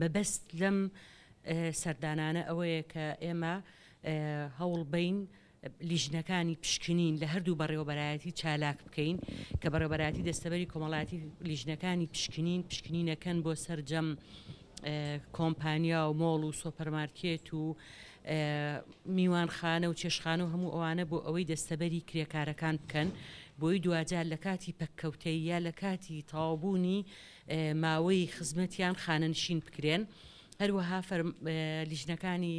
مەبەست لەم سەردانانە ئەوەیە کە ئێمە هەوڵ بەین لیژنەکانی پشکنین لە هەردوو بەڕێوەبەرایەتی چالاک بکەین کە بەڕێوەبەرایەتی دەستەبەری کۆمەڵایەتی لیژنەکانی پشکنین پشکنینەکەن بۆ سەرجەم کۆمپانیا و مۆڵ و سۆپەرمارکێت و میوانخانە و چێشخانە و هەموو ئەوانە بۆ ئەوەی دەستەبەری کرێکارەکان بکەن بۆی دواجار لە کاتی پەککەوتەی یا لە کاتی تەواوبوونی ماوەی خزمەتیان خانەنشین بکرێن. هەروەها لیژنەکانی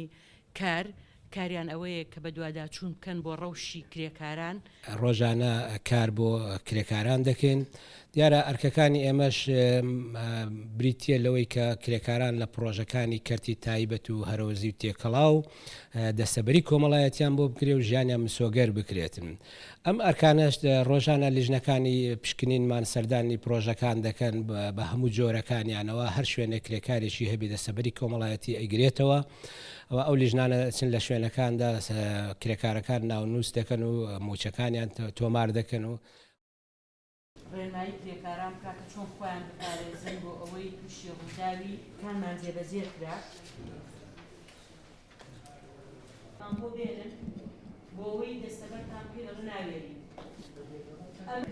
کار کاریان ئەوەیە کە بەدواداچوون بکەن بۆ ڕەوشی کرێکاران. ڕۆژانە کار بۆ کرێکاران دەکەین. دیارە ئەرکەکانی ئێمەش بریتییە لەوەی کە کرێکاران لە پڕۆژەکانی کەرتی تایبەت و هەرەوەزی و تێکەڵاو دەستەبەری کۆمەڵایەتیان بۆ بکرێ و ژیانیان مسۆگەر بکرێت. ئەم ئەرکانەش ڕۆژانە لیژنەکانی پشکنینمان سەردانی پڕۆژەکان دەکەن بە هەموو جۆرەکانیانەوە، هەر شوێنێک کرێکارێکی هەبێ دەستەبەری کۆمەڵایەتی ئەیگرێتەوە، ئەوە ئەو لیژنانە دەچن لە شوێنەکاندا کرێکارەکان ناونووس دەکەن و مووچەکانیان تۆمار دەکەن و. ڕێنمایی کرێکاران بکا کە چۆن خۆیان بپارێزن بۆ ئەوەی تووشی ڕووداوی. کانمان جێبەجێ کرا. مان بۆ بێنن بۆ ئەوەی دەستەبەرتان بکەین ئەڵێ ناوێرین ئەم.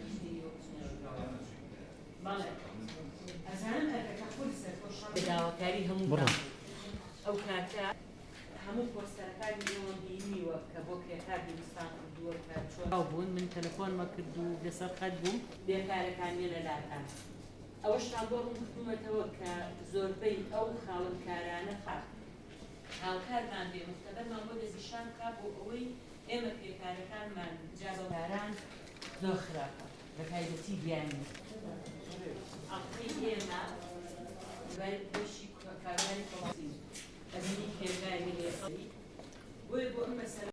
بەڵێ ئەزانم ئەرکەکە قورسە تۆ شەڕ. داواکاری هەمووتان بوو ئەو کاتە. هەموو پۆستەرەکانی ئێوەم بینیوە کە بۆ کرێکار دروستان کردووە کە چۆن. بوون من تەلەفۆنمە کرد و لەسەر خەت بووم. بێکارەکان یەنە لاتان ئەوەشتان بۆ ڕوون کردوومەتەوە کە زۆربەی ئەو خاوەن کارانە خا. هاوکارمان بێ موختەبەرمان بۆ دەستنیشان بکا بۆ ئەوەی ئێمە کرێکارەکانمان جا بە. کاران زۆر خراپە بە تایبەتی بیانی ئەڵقەی ئێمە بەر بەشی کارگاری کۆمەڵی. ئەبینی کێرگای هەیە بۆیە بۆ ئەم مەسەلە.